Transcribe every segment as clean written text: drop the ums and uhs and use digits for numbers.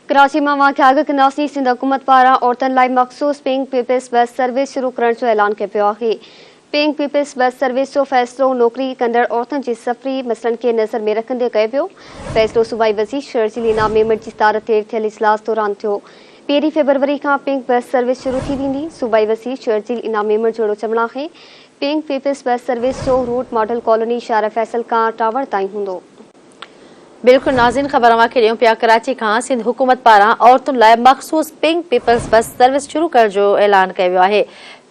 ڪراچي مان اوهان کي آگاهه ڪنداسين سنڌ حڪومت پاران عورتن لاء مخصوص پنڪ پيپلز بس سروس شروع ڪرڻ جو اعلان ڪيو ويو آهي. پنڪ پيپلز بس سروس جو فيصلو نوڪري ڪندڙ عورتن جي سفري مسئلن کي نظر ۾ رکندي ڪيو ويو. فيصلو صوبائي وزير شرجيل انعام ميمڻ جي صدارت هيٺ ٿيل اجلاس دوران ٿيو. پهرين فيبروري کان پنڪ بس سروس شروع ٿي ويندي. صوبائي وزير شرجيل انعام ميمڻ جو اهڙو چوڻ آهي. پنڪ پيپلز بس سروس جو روٽ ماڊل ڪالوني شارع فيصل کان ٽاور تائين هوندو. بلڪل ناظرين خبر اوهان کي ڏيون پيا ڪراچي کان سنڌ حڪومت پاران عورتن لاء مخصوص پنڪ پيپلز بس سروس شروع ڪرڻ جو اعلان ڪيو ويو آهي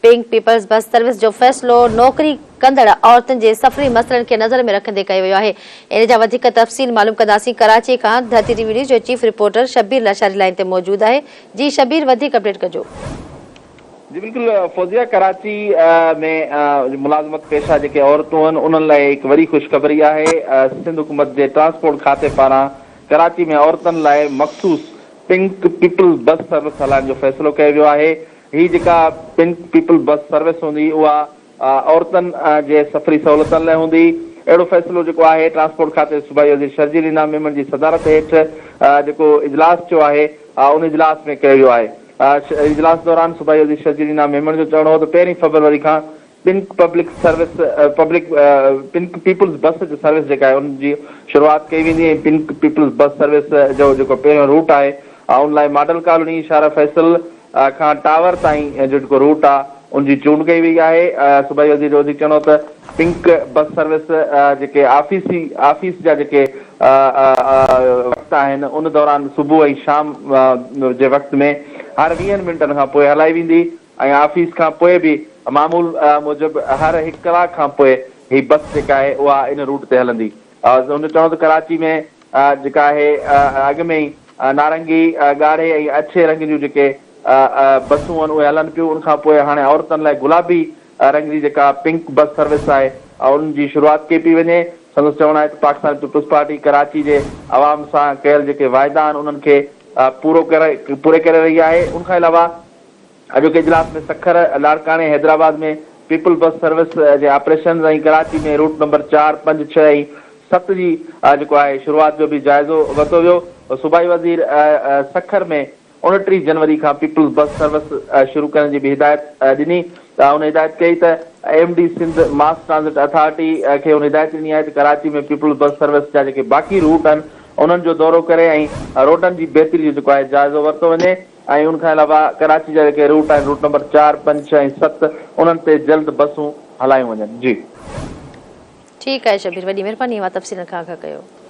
پنڪ پيپلز بس سروس جو فيصلو نوڪري ڪندڙ عورتن جي سفري مسئلن کي نظر ۾ رکندي ڪيو ويو آهي ان جا وڌيڪ تفصيل معلوم ڪنداسين ڪراچي کان ڌرتي ٽي وي نيوز جو chief reporter Shabbir Lashari line تي موجود آهي جي شبير وڌيڪ اپڊيٽ ڪجو. جي بلڪل فوزيه ڪراچي ۾ ملازمت پيشه جيڪي عورتون آهن انهن لاء هڪ وڏي خوشخبري آهي سنڌ حڪومت جي ٽرانسپورٽ کاتي پاران ڪراچي ۾ عورتن لاء مخصوص پنڪ پيپلز بس سروس هلائڻ جو فيصلو ڪيو ويو آهي هي جيڪا پنڪ پيپلز بس سروس هوندي اها عورتن جي سفري سهولتن لاء هوندي اهڙو فيصلو جيڪو آهي ٽرانسپورٽ کاتي جي صوبائي وزير شرجيل انعام ميمڻ جي صدارت هيٺ جيڪو اجلاس ٿيو آهي ان اجلاس ۾ ڪيو ويو آهي. اجلاس دوران صوبائي وزير شرجيل ميمڻ جو چوڻ هو ته پهرين فيبروري کان pink public service public pink peoples bus جي سروس جيڪا آهي ان جي شروعات ڪئي ويندي ۽ پنڪ پيپلز بس سروس جو جيڪو پهريون روٽ آهي ان لاء ماڊل ڪالوني شارع فيصل کان ٽاور تائين جو جيڪو روٽ آهي ان جي چونڊ ڪئي وئي آهي صوبائي وزير جو وڌيڪ چوڻ هو ته پنڪ بس سروس جيڪي آفيسي آفيس جا جيڪي وقت آهن ان دوران صبح ۽ شام جي وقت ۾ هر ويهن منٽن کان پوء هلائي ويندي ۽ آفيس کان پوء به معمول موجب هر هڪ ڪلاڪ کان پوء هي بس جيڪا آهي اها ان روٽ تي هلندي. هن جو چوڻ هو ته ڪراچي ۾ جيڪا آهي اڳ ۾ ئي نارنگي، ڳاڙهي ۽ اڇي رنگ جون جيڪي بسون آهن اهي هلن پيون ان کان پوء هاڻي عورتن لاء گلابي رنگ جي جيڪا پنڪ بس سروس آهي ان جي شروعات ڪئي پئي وڃي. سندس چوڻ آهي ته پاڪستان پيپلز پارٽي ڪراچي جي عوام سان ڪيل جيڪي واعدا آهن انهن کي پورو ڪري پوري ڪري رهي آهي. ان کان علاوه اڄوڪي اجلاس ۾ سکر، لاڙڪاڻي، حيدرآباد ۾ پيپلز بس سروس جي آپريشنز ۽ ڪراچي ۾ روٽ نمبر چار، پنج، ڇهه ۽ ست جي جيڪو آهي شروعات جو به جائزو ورتو ويو. صوبائي وزير سکر ۾ 29 جنوري کان پيپلز بس سروس شروع ڪرڻ جي به هدايت ڏني. هن هدايت ڪئي ته M D Sindh mass transit authority کي هن هدايت ڏني آهي ته ڪراچي ۾ پيپلز بس سروس جا جيڪي باقي روٽ آهن انهن جو دورو ڪري ۽ روڊن جي بهتري جو جيڪو آهي جائزو ورتو وڃي ۽ ان کان علاوه ڪراچي جا جيڪي روٽ آهن روٽ نمبر چار، پنج، ڇهه ۽ ست انهن تي جلد بسون هلايون وڃن. جي. ٺيڪ آهي شبير وڏي مهرباني اوهان تفصيلن کان آگاهه ڪيو.